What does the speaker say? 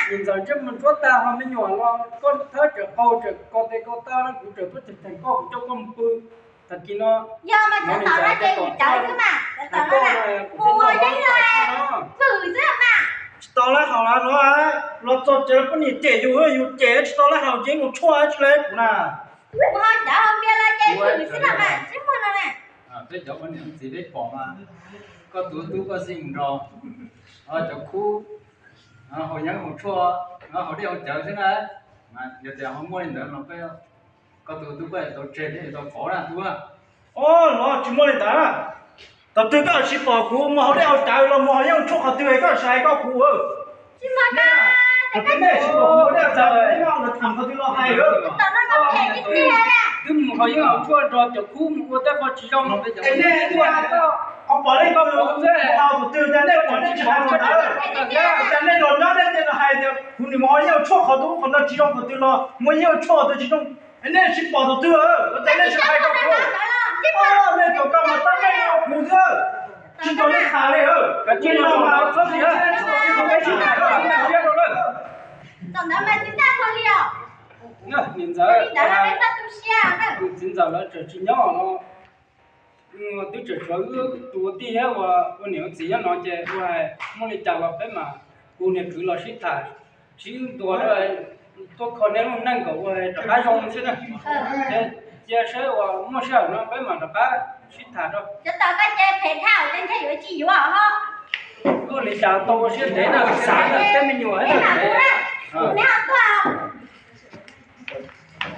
Niam ntxawm ntsej muag ntsuab tag ho me nyuam los koj thawb tseem qaug tseem ko tes ko taw no kuv tseem tuaj theem koj kuv coj koj mus pw. Tag kis no yog mas cov tom no ces kuv cawv xwb mas, cov tom no kuv ua yeeb los vwm xwb mas. Tsis tau lab haus los no, los txog tsev poj niam cem yus, yus cem tsis tau lab haus ces mus tshuaj tsis le kuv na. Kuv ho cawv hauv npias los ces vwm xwb los mas ntsej muag no na. Peb cov poj niam txiv peb pom mas koj tus tub koj xij mus nrog cov khub haus yeeb haus tshuaj, haus dej haus cawv xwb na. Mas yog tias ho muaj li ntawd no peb, koj tus tub koj tau tseg thiab tau pov na tub. Ob, los tsis muaj li ntawd. Thaum twg koj tsis pom kuv mus haus dej haus cawv los mus haus yeeb haus tshuaj qhov twg koj tsis hais koj kuv. Thaum twg nej tsis pom kuv haus dej haus cawv, nej nyob lawv tham qhov twg los hais. Twb mus haus yeeb haus tshuaj nrog cov khub mus ua tej qho tsis zoo, es nej ua qhov pom li koj mus haus thaum twg, cas nej pom nej tsis hais ntawd. Cas nej los nyob nej thiaj los hais tias kuv nim mus haus yeeb haus tshuaj qhov twg, qhov no tsis zoo, qhov twg los mus haus yeeb haus tshuaj qhov twg tsis zoo. Es nej tsis pom thaum twg, cas nej tsis hais rau kuv. Nej cov koj mas tab meeg rau kuv xwb, tsis tau nej tham li. Tsis los mas txhob tsis tsis tsis tsis Thaum ntawd mas tsis tau li os. Niam ntxawm, tus txiv ntxawm lawv tseem tsis nyob no, twb tseem tshuav wb tus ua tij thiab ua niam ua txiv nyob no ces ua hais muaj li cas los peb mas hu niam kwv los sib tham, sib ntuas tuaj kho nej lub neej kom ua rov qab zoo xwb na. Cia saib uas muaj sij hawm no peb mam rov qab sib tham rau. Cov tod koj ces phem dhau ces ntshe yuav tsis yuav ho. Ua li cas tau ua siab ntev na, xav na, tej me nyuam na.